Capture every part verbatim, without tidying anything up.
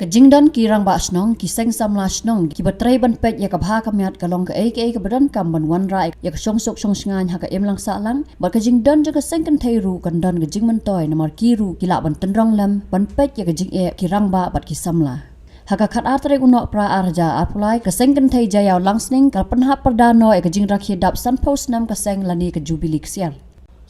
Ka jingdon ki rangbah shnong, ki seng samla shnong, kiba trei ban peit ïa ka bha ka miat ka long kaei kaei kaba donkam ban wanrah ïa ka shongsuk shongshngaiñ ha ka imlang sahlang, bad ka jingdon jong ka seng kynthei ruh kan don ka jingmyntoi namar ki ruh ki lah ban tynrong lem ban peit ïa ka jingeh ki rangbah bad ki samla. Ha ka khatar tarik u Nohprah arhajar arphew lai, ka seng kynthei Jaïaw Langsning ka la pynhap pyrda noh ïa ka jingrakhe dap sanphew snem ka seng lane ka jubili ksiar.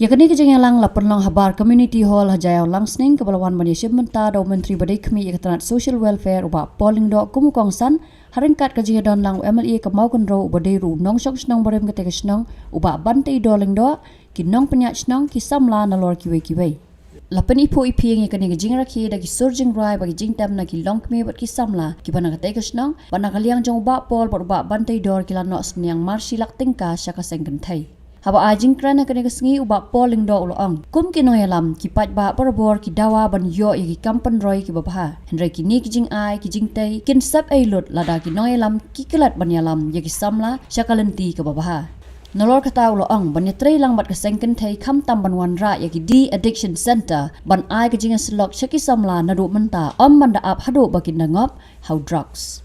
Ïa kane ka jingïalang la pynlong ha Bar Community Hall ha Jaïaw Langsning, kaba la wan ban ïashim bynta da u Myntri ba dei khmih ïa ka tnat Social Welfare u Bah Paul Lyngdoh kum u kongsan, ha ryngkat ka jingïadon lang u M L A ka Mawkynrew uba dei ruh u nongshong shnong barim kata ka shnong u Bah Banteidor Lyngdoh, ki nongpynïaid shnong, ki samla nalor kiwei kiwei. La pyniphuh iphieng ïa kane ka jingrakhe da ki sur jingrwai bad ki jingtem na ki longkmie bad ki samla kiba na katei ka shnong, bad na ka liang jong u Bah Paul bad u Bah Banteidor ki la noh synñiang mar shi lak tyngka sha ka seng kynthei. Haba ai jingkren ha kane ka sngi, u Bah Paul Lyngdoh u la ong, kum ki nongïalam, ki paidbah barabor ki dawa ban ïoh ïa ki kam pynroi kiba bha. Hynrei kine ki jingai, ki jingtei kin sep ei lut lada ki nongïalam ki klet ban ïalam ïa ki samla sha ka lynti kaba bha. Nalor kata u la ong, ban ïatrei lang bad ka seng kynthei khamtam ban wanrah ïa ki de-addiction center ban ai ka jingïasyllok sha ki samla naduh mynta, ym ban da ap haduh ba kin da ngop ha u drugs.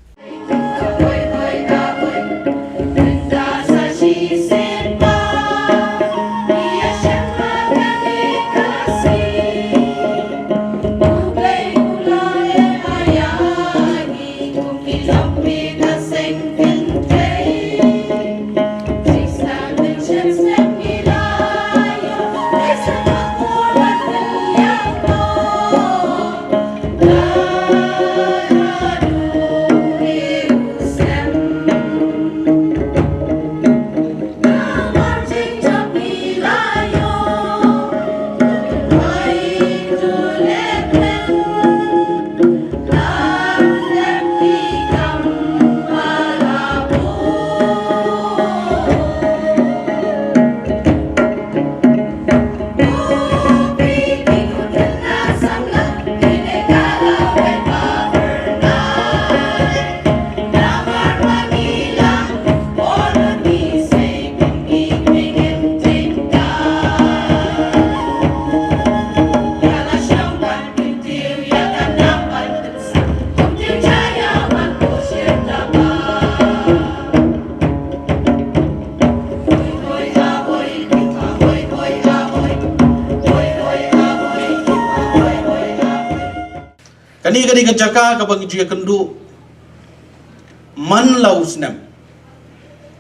Kane ka dei ka jaka kaba ngi ju ïakynduh man la u snem.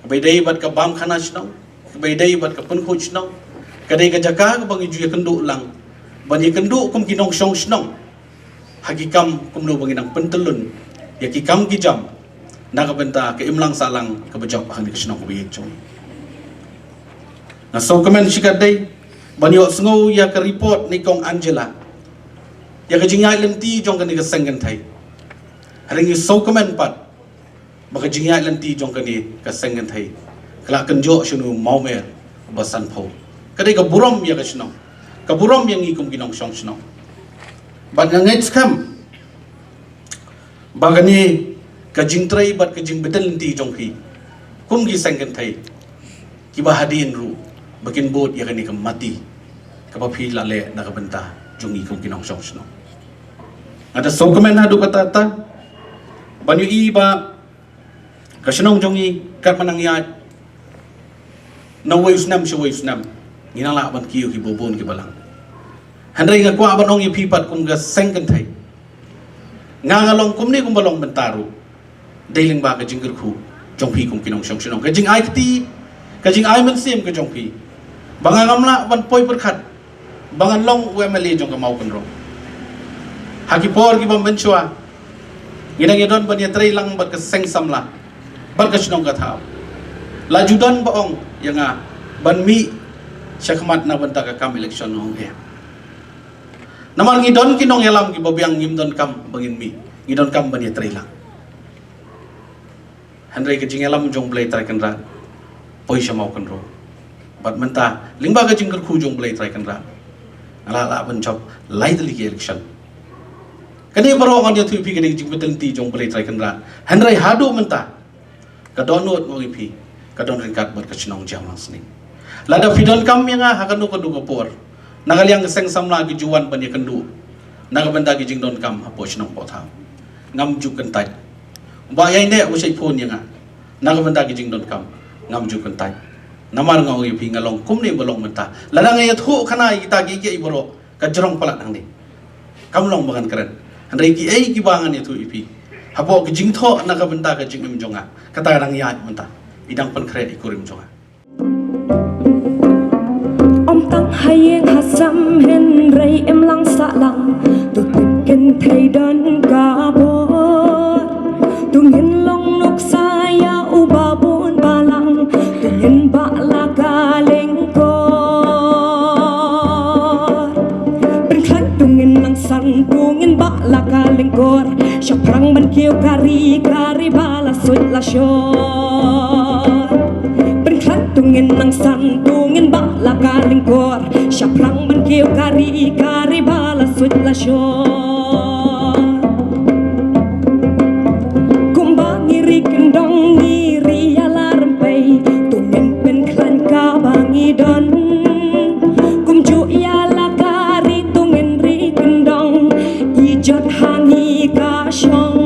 Kaba ïadei bad ka bam khana shnong, kaba ïadei bad ka pynkhuid shnong. Ka dei ka jaka kaba ngi ju ïakynduh lang ban ïakynduh kum ki nongshong shnong ha ki kam kumno ba ngi nang pyntyllun ïa ki kam ki jam na ka bynta ka imlang sahlang kaba jop hangne ka shnong kaba ïeit jong ngi. Nga sngewkmen shikatdei ban ïohsngew ïa ka report na i Kong Angela ïa ka jingïaid lynti jong kane ka seng kynthei. Hynrei ngi sngewkmen pat ba ka jingïaid lynti jong kane ka seng kynthei ka la kynjoh sha une u mawmer ba sanphew. Ka dei ka burom ïa ka shnong, ka burom ïa ngi kum ki nongshong shnong. Bad nga ngeit skhem ba kane ka jingtrei bad ka jingbtin lynti jong phi kum ki seng kynthei kiba hadien ruh ba kin bud ïa kane ka mati kaba phi la leh na ka bynta jong ngi kum ki nongshong shnong. Nga da sngewkmen haduh katta katta ban ïohi ba ka shnong jong ngi katba nang ïaid na uwei u snem sha uwei u snem, ngi nang lah ban kiew kiba bun kiba lang. Hynrei nga kwah ban ong ïa phi pat kum ka seng kynthei, nga nga long kumne kumba long mynta ruh dei lyngba ka jingkyrkhu jong phi kum ki nongshong shnong. Ka jingai kti, ka jingai mynsiem ka jong phi ba nga ngam lah ban poi pyrkhat ba ngan long u M L A jong ka Mawkynrew. Ha ki por kiba mynshuwa ngi dang ïadon ban ïatrei lang bad ka seng samla bad ka shnong ka thaw. La ju don ba ong ïa nga ban mih sha khmat na bynta ka kam election, ong eh. Namar ngi don ki nongïalam kiba biang, ngim donkam ba ngin mih, ngi donkam ban ïatrei lang. Hynrei ka jingïalam jong Blei Trai Kynrad poi sha Mawkynrew. Bad mynta lyngba ka jingkyrkhu jong Blei Trai Kynrad nga lah lah ban jop lai tylli ki election. Kane baroh ngan ïathuh ïa phi ka dei ka jingpyntip jong Blei Trai Kynrad. Hynrei haduh mynta ka dohnud, nga ong ïa phi, ka don ryngkat bad ka shnong Jaïaw Langsning. Lada phi donkam ïa nga ha kano kano ka por, na ka liang ka seng samla ki ju wan ban ïakynduh na ka bynta ki jingdonkam hapoh shnong hapoh thaw. Ngam ju kyntait. Ba ïa ine u shait phone ïa nga na ka bynta ki jingdonkam. Ngam ju kyntait. Namar nga ong ïa phi nga long kumne ba long mynta. Lada nga ïathuh khana ïa kita ki ki baroh ka jrong palat hangne. Kam long ba ngan kren. Hynrei ki ei ki ba ngan ïathuh ïa phi hapoh ki jingthoh na ka bynta ka jingim jong nga. Kata ka dang ïaid mynta. I dang pynkhreh i kurim jong nga. Ym tang ha ïing ha sem hynrei im lang sah lang, tu tip kynthei don ka bor. Tu ngin long nuksa ïa uba bun balang, tu ngin bah la ka lyngkor. Pynkhlaiñ tu ngin nang san, tu ngin bah la ka lyngkor. Shaphrang ban kiew kari, kari ba la suit la shor. Pynkhlaiñ tu ngin nang san, tu ngin bah la ka lyngkor. Shaphrang ban kiew kari, kari ba la suit la shor. Kumba ngi ri kyndong ngi ri ïa la rympei, tu ngin pynkhlaiñ kaba ngi don. Kumjuh ïa la ka ri tu ngin ri kyndong, i jot ha ngi ka shong.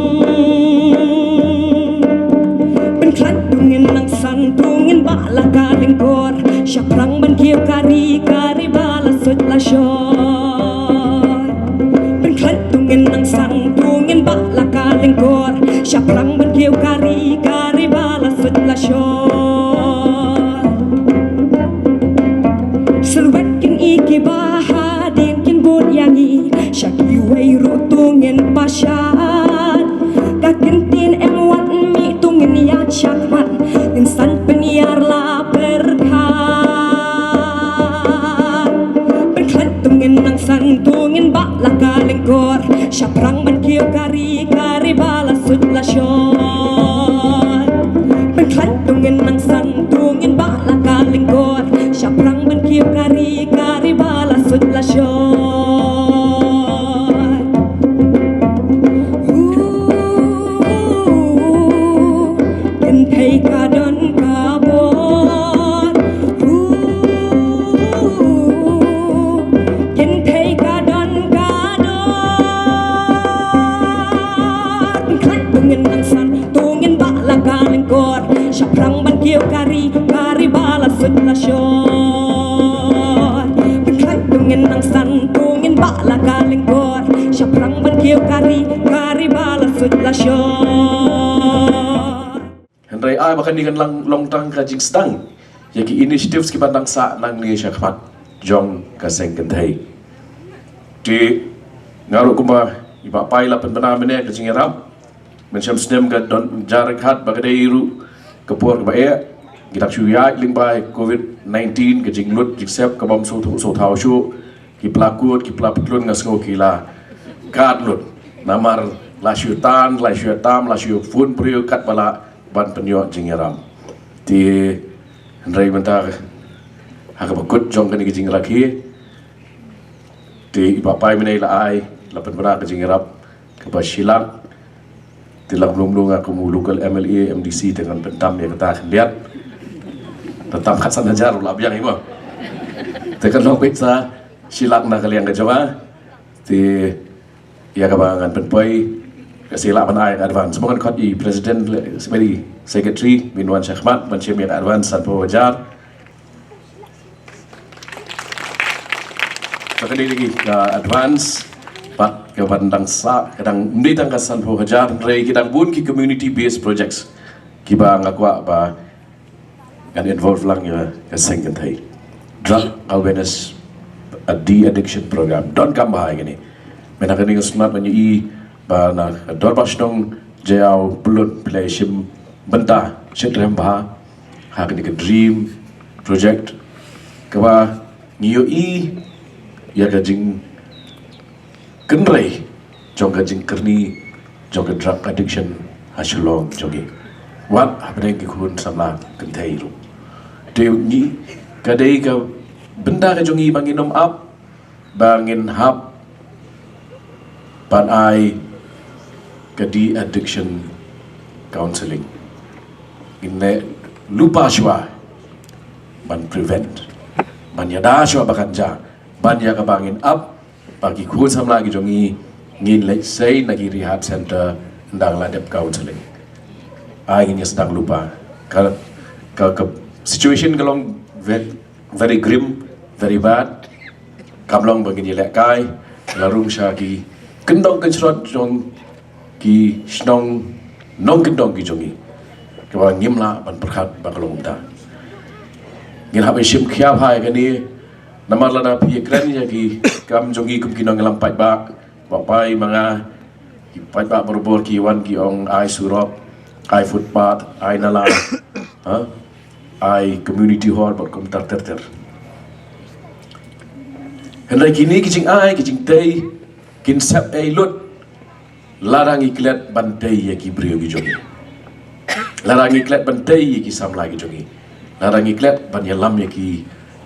Pynkhlaiñ tu ngin nang san, tu ngin bah la ka lyngkor. Shaphrang ban kiew kari, kari ba la suit la shor. Pynkhlaiñ tu ngin nang san, tu ngin bah la ka lyngkor. Shaphrang ban kiew kari, kari ba la suit la shor. Sylwet kin i ki ba hadien kin bud ïa ngi. Sha kiwei ruh tu ngin pashad. Ka ktien em wat mih tu ngin ïaid shakhmat. Ngin san pynïar la pyrkhat. Pynkhlaiñ tu ngin nang san, tu ngin bah la ka lyngkor. Shaphrang ban kiew kari, kari ba la suit la shor. Pynkhlaiñ tu ngin nang san, tu ngin bah la ka lyngkor. Shaphrang ban kiew kari, kari ba la suit la shor. Kynthei ka don ka bor. Kynthei ka don ka dor. Pynkhlaiñ tu ngin nang san, tu ngin bah la ka lyngkor. Shaphrang ban kiew kari, kari ba la suit la shor. Pynkhlaiñ tu ngin nang san, tu ngin bah la ka lyngkor. Shaphrang ban kiew kari, kari ba la suit la shor. Hynrei ai ba kane kan long tang ka jingsdang ïa ki initiatives kiba dang sah nangne shakhmat jong ka seng kynthei. Te nga ruh kumba i Bah Pai la pynbna mynne ka jingïarap. Mynshem snem ka don jar khat ba ka dei ruh ka por kaba eh. Ki dang shu ïaid lyngba covid nineteen, ka jinglut jingsep ka bym sngewthuh sngewthaw shuh. Ki pla kut, ki pla pytlun nga sngew ki la kat lut. Namar la shu tan, la shu tam, la shu phone briew katba lah ban pynïoh jingïarap. Te hynrei mynta ha kaba kut jong kane ka jingrakhe, te i Bah Pai mynne la ai, la pynbna ka jingïarap kaba shi lak. Te la mlung mlung nga kum u local M L A, M D C te ngan pyntam ïa kata khyndiat. Te tam khatsan hajar la biang hi mo. Te kan long pynsa shi lak na ka liang ka jong nga. Te ïa kaba ngan pynpoi ka sila ban ai ka advance. Mo ngan khot i president le, secretary, secretary, ban wan shakhmat ban shim ïa ka advance sanphew hajar. Ka kane lagi ka advance, pat ka ban dang sah, ka dang ym dei tang ka sanphew hajar, hynrei ki dang bun ki community based projects kiba nga kwah ba ngan involve lang ïa ka seng kynthei. Drug awareness, a de-addiction program. Donkam bha ïa kane. Mynta kane nga sngewtynnat ban ïohi ba na ka dorbar shnong Jaïaw Pyllun phi la shim bynta shitrhem bha ha kane ka DREAM project kaba ngi ïohi ïa ka jingkynrei jong ka jingkyrni jong ka drug addiction ha Shillong jong ngi. Wat hapdeng ki khun samla kynthei ruh. Te ngi, ka dei ka bynta ka jong ngi ba ngin ym ap ba ngin hap ban ai ka de-addiction counselling. Ngin leh lypa shuwa ban prevent, ban ïada shuwa ba kan jia, ban ïa kaba ngin ap ba ki khun samla ki jong ngi ngin leit sei na ki rehab center Dang la dep counseling. Ai ngin ïa sdang lypa. Ka, ka, ka situation ka long ve-, very grim, very bad. Kam long ba ngin ïa lehkai la rung sha ki kyndong kynshrot jong ki shnong nongkyndong ki jong ngi. Kaba ngim lah ban pyrkhat ba ka long kumta. Ngin hap ban shim khia bha ïa kane. Namar lada phi ïa kren ïa ki kam jong ngi kum ki nongïalam paidbah, ba pai ma nga, ki paidbah barabor ki wan ki ong ai surok, ai footpath, ai nala, ha? Ai community hall bad kumta ter ter. Hynrei kine ki jingai, ki jingtei, kin sep ei lut lada ngi klet ban tei ïa ki briew ki jong ngi. Lada ngi klet ban tei ïa ki samla ki jong ngi. Lada ngi klet ban ïalam ïa ki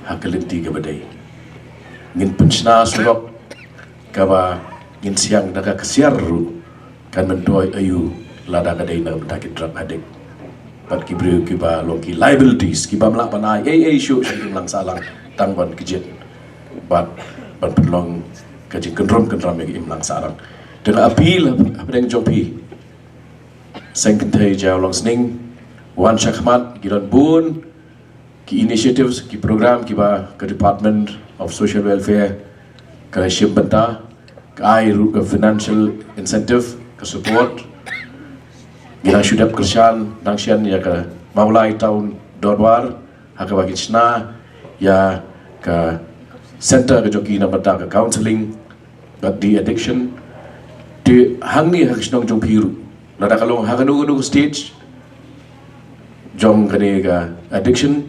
ha ka lynti kaba dei. Ngin pynshna surok kaba ngin siang da ka ksiar ruh kan myntoi aïu lada ka dei na ka bynta ki drug addict bad ki briew kiba long ki liabilities, kibym lah ban ai ei ei shuh sha ki imlang sahlang tang ban kjit bad ban pynlong ka jingkynrum kynram ïa ki imlang sahlang. Te nga appeal hapdeng jong phi, Seng Kynthei Jaiaw Longsning, wan shakhmat, ki don bun ki initiatives, ki program kiba ka Department of Social Welfare ka la shim bynta, ka ai ruh ka financial incentive, ka support. Ngi dang shu dep kyrshan dang shen ïa ka Mawlai Town Dorbar, ha kaba kin shna ïa ka center ka jong ki na bynta ka counseling bad de-addiction. Te hangne ha ka shnong jong phi ruh, lada ka long ha kano kano ka stage jong kane ka addiction,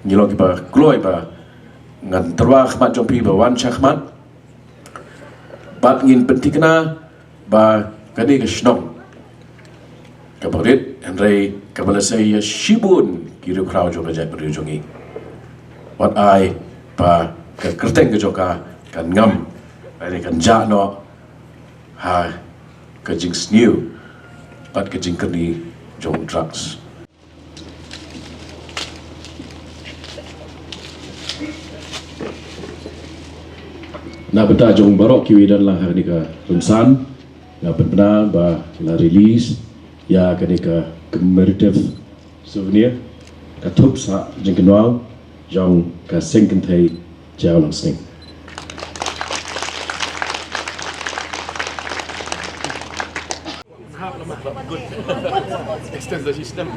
ngi long kiba kloi ba ngan tyrwa khmat jong phi ba wan shakhmat. Bad ngin pynthikna ba kane ka shnong kaba rit hynrei kaba la sei ïa shibun ki riewkhraw jong ka jaitbynriew jong ngi. Wat ai ba ka kyrteng ka jong ka kan ngam, lane kan jah noh ha ka jingsniew bad ka jingkyrni jong drugs. Na bynta jong baroh kiwei don lang ha kane ka rynsan, nga pynbna ba la release ïa kane ka commemorative souvenir, ka thup sah jingkynmaw jong ka Seng Kynthei Jaiaw Longsning. Extend the system.